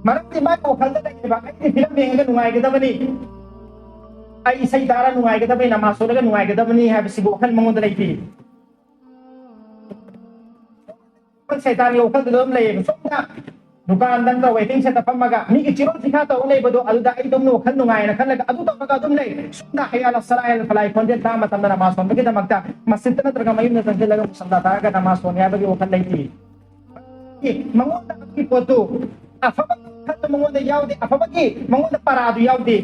ꯃꯔꯝꯗꯤ ꯃꯥꯒꯤ ꯋꯥꯈꯜꯗ ꯂꯩꯔꯤꯕ, "ꯑꯩꯗꯤ ꯐꯤꯂꯝ ꯌꯦꯡꯉꯒ ꯅꯨꯡꯉꯥꯏꯒꯗꯕꯅꯤ, ꯑꯩ ꯏꯁꯩ ꯇꯥꯔ ꯅꯨꯡꯉꯥꯏꯒꯗꯕꯅꯤ, ꯅꯃꯥꯖ ꯁꯣꯜꯂꯒ ꯅꯨꯡꯉꯥꯏꯒꯗꯕꯅꯤ" ꯍꯥꯏꯕꯁꯤꯕꯨ ꯋꯥꯈꯜ ꯃꯉꯣꯟꯗ ꯂꯩꯇꯦ꯫ ꯁꯩꯇꯥꯟꯒꯤ ꯋꯥꯈꯜꯗꯨꯗ ꯑꯗꯨꯝ ꯂꯩꯌꯦꯕ꯫ ꯁꯣꯝꯗ ꯗꯨꯀꯥꯟꯗ ꯅꯠꯇ꯭ꯔꯒ ꯋꯦꯇꯤꯡ ꯁꯦꯠꯇ ꯐꯝꯃꯒ ꯃꯤꯒꯤ ꯆꯤꯔꯣꯟ ꯁꯤꯈꯥ ꯇꯧꯔ ꯂꯩꯕꯗꯣ, ꯑꯗꯨꯗ ꯑꯩ ꯑꯗꯨꯝ ꯋꯥꯈꯜ ꯅꯨꯡꯉꯥꯏꯅ ꯈꯜꯂꯒ ꯑꯗꯨ ꯇꯧꯔꯒ ꯑꯗꯨꯝ ꯂꯩ꯫ ꯁꯣꯝꯗ ꯍꯩꯌꯥ ꯑꯂ ꯁꯂꯥ, ꯍꯩꯌꯥ ꯑꯂ ꯐꯂꯥꯍ ꯈꯣꯟꯖꯦꯜ ꯇꯥꯕ ꯃꯇꯝꯗ ꯅꯃꯥꯖ ꯁꯣꯟꯕꯒꯤꯗꯃꯛꯇ ꯃꯁꯖꯤꯗꯇ ꯅꯠꯇ꯭ꯔꯒ ꯃꯌꯨꯝꯗ ꯆꯪꯁꯤꯜꯂꯒ ꯃꯨꯁꯜꯂꯥ ꯇꯥꯔꯒ ꯅꯃꯥꯖ ꯁꯣꯟꯒꯦ ꯍꯥꯏꯕꯒꯤ ꯋꯥꯈꯜ ꯂꯩꯇꯦ꯫ ꯃꯉꯣꯟꯗ ꯑꯗꯨꯒꯤ ꯄꯣꯠꯇꯨ ꯑꯐꯕꯒꯤ ꯋꯥꯈꯜꯗꯨ ꯃꯉꯣꯟꯗ ꯌꯥꯎꯗꯦ, ꯑꯐꯕꯒꯤ ꯃꯉꯣꯟꯗ ꯄꯔꯥꯗꯨ ꯌꯥꯎꯗꯦ꯫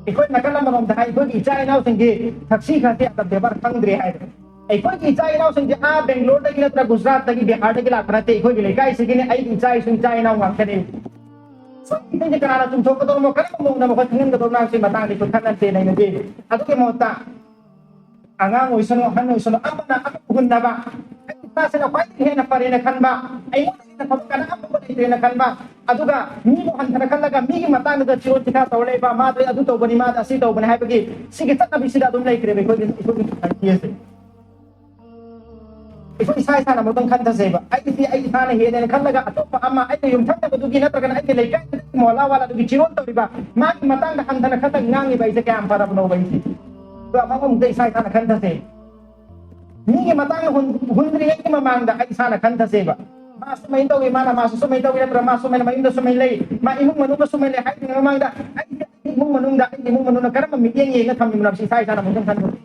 ꯑꯩꯈꯣꯏ ꯅꯥꯀꯜ ꯑꯃꯔꯣꯝꯗ ꯍꯥꯏ, ꯑꯩꯈꯣꯏꯒꯤ ꯏꯆꯥ ꯏꯅꯥꯎꯁꯤꯡꯒꯤ ꯊꯛꯁꯤ ꯈꯥꯁꯤ ꯑꯗꯕ ꯕꯦꯕꯥꯔ ꯈꯪꯗ꯭ꯔꯦ ꯍꯥꯏꯕ꯫ ꯑꯩꯈꯣꯏꯒꯤ ꯏꯆꯥ ꯏꯅꯥꯎꯁꯤꯡꯁꯦ ꯑꯥ ꯕꯦꯡꯒ꯭ꯂꯣꯔꯗꯒꯤ ꯅꯠꯇ꯭ꯔ ꯒꯨꯖꯔꯥꯠꯇꯒꯤ, ꯕꯤꯍꯥꯔꯗꯒꯤ ꯂꯥꯛꯄ ꯅꯠꯇꯦ, ꯑꯩꯈꯣꯏꯒꯤ ꯂꯩꯀꯥꯏꯁꯤꯒꯤꯅꯤ, ꯑꯩꯒꯤ ꯏꯆꯥ ꯏꯁꯨ ꯏꯆꯥ ꯏꯅꯥꯎ ꯉꯥꯛꯇꯅꯤ꯫ ꯁꯣꯝꯒꯤꯁꯦ ꯀꯅꯥꯅ ꯆꯨꯝꯊꯣꯛꯀꯗꯧꯔꯤꯅꯣ, ꯀꯔꯝꯕ ꯃꯑꯣꯡꯗ ꯃꯈꯣꯏ ꯈꯪꯍꯟꯒꯗꯧꯔꯤꯅꯣ ꯍꯥꯏꯕꯁꯤ ꯃꯇꯥꯡꯗ ꯑꯩꯈꯣꯏ ꯈꯟꯅꯁꯦ ꯅꯩꯅꯗꯦ꯫ ꯑꯗꯨꯒꯤ ꯃꯍꯨꯠꯇ ꯑꯉꯥꯡ ꯑꯣꯏꯁꯅꯨ, ꯑꯍꯟ ꯑꯣꯏꯁꯅꯨ, ꯑꯃꯅ ꯑꯃꯕꯨ ꯍꯨꯟꯗꯕ, ꯑꯩ ꯏꯁꯥꯁꯤꯅ ꯈ꯭ꯋꯥꯏꯗꯒꯤ ꯍꯦꯟꯅ ꯐꯔꯦꯅ ꯈꯟꯕ, ꯑꯩꯉꯣꯟꯗ ꯍꯦꯟꯅ ꯐꯕ ꯀꯅꯥ ꯑꯃꯠꯇ ꯂꯩꯇ꯭ꯔꯦꯅ ꯈꯟꯕ, ꯑꯗꯨꯒ ꯃꯤꯕꯨ ꯍꯟꯊꯅ ꯈꯜꯂꯒ ꯃꯤꯒꯤ ꯃꯇꯥꯡꯗ ꯆꯤꯔꯣ ꯆꯤꯊꯥ ꯇꯧꯔ ꯂꯩꯕ, ꯃꯥꯗꯤ ꯑꯗꯨ ꯇꯧꯕꯅꯤ, ꯃꯥꯗꯤ ꯑꯁꯤ ꯇꯧꯕꯅꯤ ꯍꯥꯏꯕꯒꯤ ꯁꯤꯒꯤ ꯆꯠꯅꯕꯤꯁꯤꯗ ꯑꯗꯨꯝ ꯂꯩꯈ꯭ꯔꯦꯕ ꯑꯩꯈꯣꯏꯒꯤ, ꯑꯩꯈꯣꯏꯒꯤ ꯀꯜꯆꯔꯁꯦ꯫ ꯑꯩꯈꯣꯏ ꯏꯁꯥ ꯏꯁꯥꯅ ꯑꯃꯨꯛꯇꯪ ꯈꯟꯊꯁꯦꯕ꯫ ꯑꯩꯒꯤꯗꯤ ꯑꯩ ꯏꯁꯥꯅ ꯍꯦꯜꯂꯦꯅ ꯈꯜꯂꯒ ꯑꯇꯣꯞꯄ ꯑꯃ, ꯑꯩꯒꯤ ꯌꯨꯝꯊꯪꯅꯕꯗꯨꯒꯤ ꯅꯠꯇ꯭ꯔꯒꯅ ꯑꯩꯒꯤ ꯂꯩꯀꯥꯏꯗꯨꯒꯤ ꯃꯣꯍꯜꯂꯥ ꯋꯥꯂꯥꯗꯨꯒꯤ ꯆꯤꯔꯣꯜ ꯇꯧꯔꯤꯕ, ꯃꯥꯒꯤ ꯃꯇꯥꯡꯗ ꯍꯟꯊꯅ ꯈꯜꯂꯒ ꯉꯥꯡꯉꯤꯕ ꯑꯩꯁꯦ ꯀꯌꯥꯝ ꯐꯔꯕꯅꯣꯕ ꯑꯩꯁꯦ? ꯑꯗꯣ ꯑꯃꯔꯣꯝꯗ ꯏꯁꯥ ꯏꯁꯥꯅ ꯈꯟꯊꯁꯦ꯫ ꯃꯤꯒꯤ ꯃꯇꯥꯡꯗ ꯍꯨꯟ-, ꯍꯨꯟꯗ꯭ꯔꯤꯉꯩꯒꯤ ꯃꯃꯥꯡꯗ ꯑꯩ ꯏꯁꯥꯅ ꯈꯟꯊꯁꯦꯕ꯫ ꯃꯥ ꯁꯨꯃꯥꯏꯅ ꯇꯧꯋꯤ, ꯃꯥꯅ, ꯃꯥꯁꯨ ꯁꯨꯃꯥꯏꯅ ꯇꯧꯋꯤ, ꯅꯠꯇ꯭ꯔꯒ ꯃꯥ ꯁꯨꯃꯥꯏꯅ ꯃꯌꯨꯝꯗ ꯁꯨꯃꯥꯏꯅ ꯂꯩ, ꯃꯥ ꯏꯃꯨꯡ ꯃꯅꯨꯡꯗ ꯁꯨꯃꯥꯏꯅ ꯂꯩ ꯍꯥꯏꯗ꯭ꯔꯤꯉꯩ ꯃꯃꯥꯡꯗ ꯑꯩ ꯏꯃꯨꯡ ꯃꯅꯨꯡꯗ, ꯑꯩꯒꯤ ꯏꯃꯨꯡ ꯃꯅꯨꯡꯗ ꯀꯔꯝꯕ ꯃꯤꯠꯌꯦꯡ ꯌꯦꯡꯉ ꯊꯝꯃꯤꯕꯅꯣ ꯍꯥꯏꯕꯁꯤ ꯏꯁꯥ ꯏꯁꯥꯅ ꯑꯃꯨꯛꯇꯪ ꯈꯟꯊꯁꯦ꯫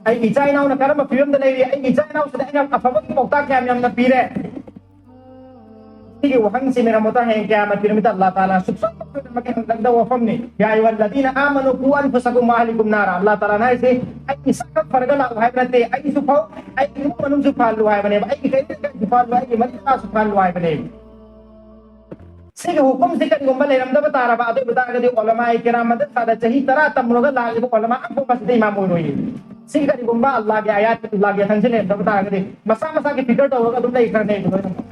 ꯑꯩꯒꯤ ꯏꯆꯥ ꯏꯅꯥꯎꯅ ꯀꯔꯝꯕ ꯐꯤꯕꯝꯗ ꯂꯩꯔꯤ? ꯑꯩꯒꯤ ꯏꯆꯥ ꯏꯅꯥꯎꯁꯤꯗ ꯑꯩꯅ ꯑꯐꯕꯒꯤ ꯄꯥꯎꯇꯥꯛ ꯀꯌꯥꯝ ꯌꯥꯝꯅ ꯄꯤꯔꯦ? ꯁꯤꯒꯤ ꯋꯥꯍꯪꯁꯤ ꯃꯦꯔꯥ ꯃꯣꯇꯥ ꯍꯌꯦꯡ ꯀꯌꯥꯃꯠꯀꯤ ꯅꯨꯃꯤꯠꯇ ꯑꯜꯂꯥꯍ ꯇꯥꯂꯥꯅ ꯁꯨꯛꯁꯣꯏ ꯁꯣꯏꯗꯅꯃꯛꯀꯤ ꯍꯪꯂꯛꯀꯗꯕ ꯋꯥꯐꯝꯅꯤ꯫ ꯌꯥ ꯑꯌꯨꯍ ꯑꯜꯂꯗꯤꯅ ꯑꯥꯃꯅꯨ ꯀꯨ ꯑꯟꯐꯨꯁꯥꯀꯨꯝ ꯋ ꯑꯍꯂꯤꯀꯨꯝ ꯅꯥꯔꯥ꯫ ꯑꯜꯂꯥꯍ ꯇꯥꯂꯥꯅ ꯍꯥꯏꯁꯤ ꯑꯩ ꯏꯁꯥꯈꯛ ꯐꯔꯒ ꯂꯥꯛꯎ ꯍꯥꯏꯕ ꯅꯠꯇꯦ, ꯑꯩꯁꯨ ꯐꯧ, ꯑꯩꯒꯤ ꯏꯃꯨꯡ ꯃꯅꯨꯡꯁꯨ ꯐꯍꯜꯂꯨ ꯍꯥꯏꯕꯅꯦꯕ, ꯑꯩꯒꯤ ꯀꯩꯔꯣꯜ ꯂꯩꯀꯥꯏꯁꯨ ꯐꯍꯜꯂꯨ ꯍꯥꯏꯕꯅꯦꯕ꯫ ꯁꯤꯒꯤ ꯍꯨꯀꯨꯝꯁꯤ ꯀꯔꯤꯒꯨꯝꯕ ꯂꯩꯔꯝꯗꯕ ꯇꯥꯔꯕ, ꯑꯗꯨ ꯑꯣꯏꯕ ꯇꯥꯔꯒꯗꯤ ꯎꯂꯃꯥ ꯀꯤꯔꯥꯝ ꯃꯗꯔꯁꯥꯗ ꯆꯍꯤ ꯇꯔꯥ ꯇꯝꯂꯨꯔꯒ ꯂꯥꯛꯂꯤꯕ ꯎꯂꯃꯥ ꯑꯃꯐꯥꯎ ꯃꯁꯤꯗ ꯏꯃꯥꯝ ꯑꯣꯏꯔꯣꯏꯌꯦ꯫ ꯁꯤꯒꯤ ꯀꯔꯤꯒꯨꯝꯕ ꯑꯜꯂꯥꯍꯒꯤ ꯑꯥꯌꯥꯠ, ꯑꯜꯂꯥꯍꯒꯤ ꯌꯥꯊꯪꯁꯤ ꯂꯩꯔꯝꯗꯕ ꯇꯥꯔꯒꯗꯤ ꯃꯁꯥ ꯃꯁꯥꯒꯤ ꯐꯤꯀꯔ ꯇꯧꯔꯒ ꯑꯗꯨꯝ ꯂꯩꯈ꯭ꯔꯅꯦꯕ ꯂꯣꯏꯅꯃꯛ꯫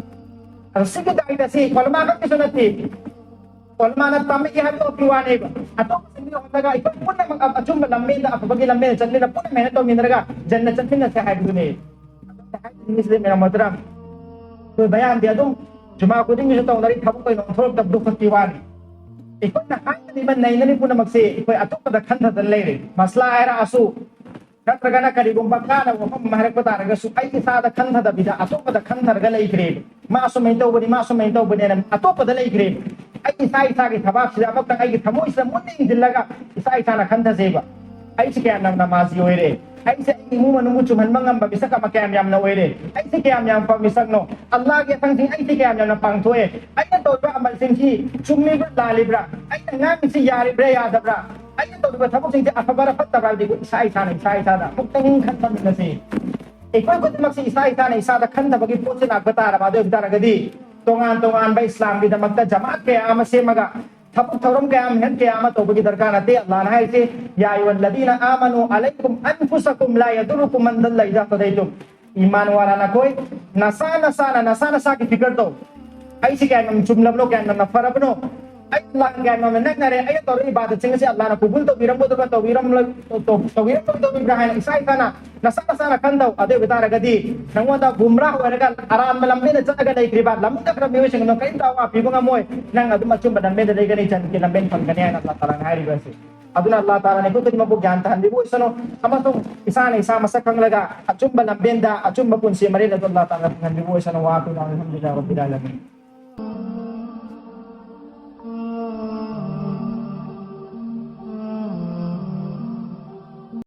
ꯑꯗꯣ ꯁꯤꯒꯤ ꯗꯥꯏꯗ ꯑꯁꯤ ꯎꯂꯃꯥ ꯈꯛꯀꯤꯁꯨ ꯅꯠꯇꯦ, ꯎꯂꯃꯥꯅ ꯇꯝꯃꯛꯏ ꯍꯥꯏꯕ ꯋꯥꯈꯜ ꯋꯥꯅꯦꯕ꯫ ꯑꯇꯣꯞꯄꯁꯤꯡꯗꯤ ꯍꯣꯠꯂꯒ ꯑꯩꯈꯣꯏ ꯄꯨꯝꯅꯃꯛ ꯑꯆꯨꯝꯕ ꯂꯝꯕꯦꯟꯗ, ꯑꯐꯕꯒꯤ ꯂꯝꯕꯦꯟꯗ ꯆꯠꯃꯤꯟꯅ, ꯄꯨꯟꯅ ꯃꯦꯍꯅꯠ ꯇꯧꯃꯤꯟꯅꯔꯒ ꯖꯟꯅ ꯆꯠꯃꯤꯟꯅꯁꯦ ꯍꯥꯏꯕꯗꯨꯅꯦ꯫ ꯃꯤꯁꯤꯗꯤ ꯃꯌꯥꯝ ꯃꯗꯨꯔꯥ ꯑꯩꯈꯣꯏ ꯃꯌꯥꯝꯗꯤ ꯑꯗꯨꯝ ꯖꯨꯃꯥ ꯈꯨꯗꯤꯡꯒꯤꯁꯨ ꯇꯧꯅꯔꯤ, ꯊꯕꯛ ꯑꯣꯏꯅ ꯑꯣꯟꯊꯣꯔꯛꯇꯕꯗꯨ ꯈꯛꯀꯤ ꯋꯥꯅꯤ꯫ ꯑꯩꯈꯣꯏꯅ ꯍꯥꯏꯅꯔꯤꯕ ꯅꯩꯅꯔꯤꯕ ꯄꯨꯝꯅꯃꯛꯁꯦ ꯑꯩꯈꯣꯏ ꯑꯇꯣꯞꯄꯗ ꯈꯟꯊꯗꯅ ꯂꯩꯔꯦ꯫ ꯃꯁꯂꯥ ꯍꯥꯏꯔꯛꯑꯁꯨ, ꯅꯠꯇ꯭ꯔꯒꯅ ꯀꯔꯤꯒꯨꯝꯕ ꯀꯥꯟꯅꯕ ꯋꯥꯐꯝ ꯑꯃ ꯍꯥꯏꯔꯛꯄ ꯇꯥꯔꯒꯁꯨ ꯑꯩ ꯏꯁꯥꯗ ꯈꯟꯊꯗꯕꯤꯗ ꯑꯇꯣꯞꯄꯗ ꯈꯟꯊꯔꯒ ꯂꯩꯈ꯭ꯔꯦꯕ꯫ ꯃꯥ ꯁꯨꯃꯥꯏꯅ ꯇꯧꯕꯅꯤ, ꯃꯥ ꯁꯨꯃꯥꯏꯅ ꯇꯧꯕꯅꯦꯅ ꯑꯇꯣꯞꯄꯗ ꯂꯩꯈ꯭ꯔꯦꯕ꯫ ꯑꯩ ꯏꯁꯥ ꯏꯁꯥꯒꯤ ꯊꯕꯥꯛꯁꯤꯗ ꯑꯃꯨꯛꯇꯪ ꯑꯩꯒꯤ ꯊꯃꯣꯏꯁꯤꯗ ꯃꯨꯟꯅ ꯌꯦꯡꯁꯤꯜꯂꯒ ꯏꯁꯥ ꯏꯁꯥꯅ ꯈꯟꯊꯖꯩꯕ꯫ ꯑꯩꯁꯦ ꯀꯌꯥꯝ ꯌꯥꯝꯅ ꯅꯃꯥꯖꯤ ꯑꯣꯏꯔꯦ? ꯑꯩꯁꯦ ꯑꯩꯒꯤ ꯏꯃꯨꯡ ꯃꯅꯨꯡꯕꯨ ꯆꯨꯝꯍꯟꯕ ꯉꯝꯕ ꯃꯤꯁꯛ ꯑꯃ ꯀꯌꯥꯝ ꯌꯥꯝꯅ ꯑꯣꯏꯔꯦ? ꯑꯩꯁꯦ ꯀꯌꯥꯝ ꯌꯥꯝ ꯐꯕ ꯃꯤꯁꯛꯅꯣ? ꯑꯜꯂꯥꯒꯤ ꯑꯊꯪꯁꯤꯡ ꯑꯩꯁꯦ ꯀꯌꯥꯝ ꯌꯥꯝꯅ ꯄꯥꯡꯊꯣꯛꯑꯦ? ꯑꯩꯅ ꯇꯧꯔꯤꯕ ꯑꯃꯜꯁꯤꯡꯁꯤ ꯆꯨꯝꯃꯤꯕ꯭ꯔꯥ ꯂꯥꯜꯂꯤꯕ꯭ꯔꯥ? ꯑꯩꯅ ꯉꯥꯡꯉꯤꯁꯤ ꯌꯥꯔꯤꯕ꯭ꯔꯥ ꯌꯥꯗꯕ꯭ꯔꯥ? ꯑꯩꯅ ꯇꯧꯔꯤꯕ ꯊꯕꯛꯁꯤꯡꯁꯦ ꯑꯐꯕꯔꯥ ꯐꯠꯇꯕ꯭ꯔꯥ ꯍꯥꯏꯕꯗꯤ ꯏꯁꯥ ꯏꯁꯥꯅ ꯏꯁꯥ ꯏꯁꯥꯗ ꯑꯃꯨꯛꯇꯪ ꯈꯟꯊꯃꯤꯟꯅꯁꯤ꯫ ꯑꯩꯈꯣꯏ ꯈꯨꯗꯤꯡꯃꯛꯁꯤ ꯏꯁꯥ ꯏꯁꯥꯅ ꯏꯁꯥꯗ ꯈꯟꯊꯕꯒꯤ ꯄꯣꯠꯁꯤ ꯂꯥꯛꯄ ꯇꯥꯔꯕ, ꯑꯗꯨ ꯑꯣꯏꯕ ꯇꯥꯔꯒꯗꯤ ꯇꯣꯉꯥꯟ ꯇꯣꯉꯥꯟꯕ ꯏꯁꯂꯥꯝꯒꯤꯗꯃꯛꯇ ꯖꯃꯥꯠ ꯀꯌꯥ ꯑꯃ ꯁꯦꯝꯃꯒ, ꯊꯕꯛ ꯊꯧꯔꯝ ꯀꯌꯥ ꯑꯃ, ꯍꯦꯜꯞ ꯀꯌꯥ ꯑꯃ ꯇꯧꯕꯒꯤ ꯗꯔꯀꯥꯔ ꯅꯠꯇꯦ꯫ ꯑꯜꯂꯥꯍꯅ ꯍꯥꯏꯔꯤꯁꯦ, "ꯌꯥ ꯑꯌꯨꯍꯜꯂꯗꯤꯅ ꯑꯥꯃꯅꯨ ꯑꯂꯩꯀꯨꯝ ꯑꯟꯐꯨꯁꯥꯀꯨꯝ ꯂꯥ ꯌꯗꯨꯔꯔꯨꯀꯨꯝ ꯃꯟ ꯗꯜꯂ ꯏꯖꯥ ꯍꯇꯗꯩꯇꯨꯝ"꯫ ꯏꯃꯥꯟ ꯋꯥꯂꯥ ꯅꯈꯣꯏ, ꯅꯁꯥ ꯅꯁꯥꯅ, ꯅꯁꯥ ꯅꯁꯥꯒꯤ ꯐꯤꯀꯔ ꯇꯧ꯫ ꯑꯩꯁꯤ ꯀꯌꯥꯝ ꯌꯥꯝꯅ ꯆꯨꯝꯂꯕꯅꯣ, ꯀꯌꯥꯝ ꯌꯥꯝꯅ ꯐꯔꯕꯅꯣ? ꯑꯩ ꯑꯜꯂꯥꯍꯒ ꯀꯌꯥꯝ ꯌꯥꯝꯅ ꯅꯛꯅꯔꯦ? ꯑꯩꯅ ꯇꯧꯔꯤꯕ ꯏꯕꯥꯗꯠꯁꯤꯡ ꯑꯁꯤ ꯑꯜꯂꯥꯍꯅ ꯀꯕꯨꯜ ꯇꯧꯕꯤꯔꯝꯒꯗꯕ, ꯇꯧꯕꯤꯔꯝꯂꯣꯏ-, ꯇꯧ-, ꯇꯧꯕꯤꯔꯝꯒꯗꯕ, ꯇꯧꯕꯤꯕ꯭ꯔꯥ ꯍꯥꯏꯅ ꯏꯁꯥ ꯏꯁꯥꯅ ꯅꯁꯥ ꯅꯁꯥꯅ ꯈꯟꯗꯧ꯫ ꯑꯗꯨ ꯑꯣꯏꯕ ꯇꯥꯔꯒꯗꯤ ꯅꯪꯉꯣꯟꯗ ꯒꯨꯝꯔꯥ ꯑꯣꯏꯔꯒ ꯑꯔꯥꯟꯕ ꯂꯝꯕꯦꯟꯗ ꯆꯠꯂꯒ ꯂꯩꯈ꯭ꯔꯤꯕ ꯂꯝꯗ ꯈꯔ ꯃꯤꯑꯣꯏꯁꯤꯡ ꯑꯗꯨ ꯀꯔꯤꯝꯇ ꯑꯋꯥ ꯄꯤꯕ ꯉꯝꯃꯣꯏ꯫ ꯅꯪ ꯑꯗꯨꯝ ꯑꯆꯨꯝꯕ ꯂꯝꯕꯦꯟꯗ ꯂꯩꯒꯅꯤ, ꯖꯟꯅꯠꯀꯤ ꯂꯝꯕꯦꯟ ꯐꯪꯒꯅꯤ ꯍꯥꯏꯅ ꯑꯜꯂꯥꯍ ꯇꯥꯂꯥꯅ ꯍꯥꯏꯔꯤꯕ ꯑꯁꯤ꯫ ꯑꯗꯨꯅ ꯑꯜꯂꯥꯍ ꯇꯥꯂꯥꯅ ꯑꯩꯈꯣꯏ ꯈꯨꯗꯤꯡꯃꯛꯄꯨ ꯒ꯭ꯌꯥꯟ ꯇꯥꯍꯟꯕꯤꯕ ꯑꯣꯏꯁꯅꯨ, ꯑꯃꯁꯨꯡ ꯏꯁꯥꯅ ꯏꯁꯥ ꯃꯁꯛ ꯈꯪꯂꯒ ꯑꯆꯨꯝꯕ ꯂꯝꯕꯦꯟꯗ ꯑꯆꯨꯝꯕ ꯄꯨꯟꯁꯤ ꯃꯔꯦꯜ ꯑꯗꯨ ꯑꯜꯂꯥꯍ ꯇꯥꯂꯥꯅ ꯐꯪꯍꯟꯕꯤꯕ ꯑꯣꯏꯁꯅꯨ꯫ ꯋꯥ ꯑꯈꯤꯔꯨ ꯗꯥꯋꯥꯅꯥ ꯑꯜꯍꯝꯗꯨꯂꯤꯜꯂꯥꯍꯤ ꯔꯕꯤꯜ ꯑꯥꯂꯃꯤꯟ꯫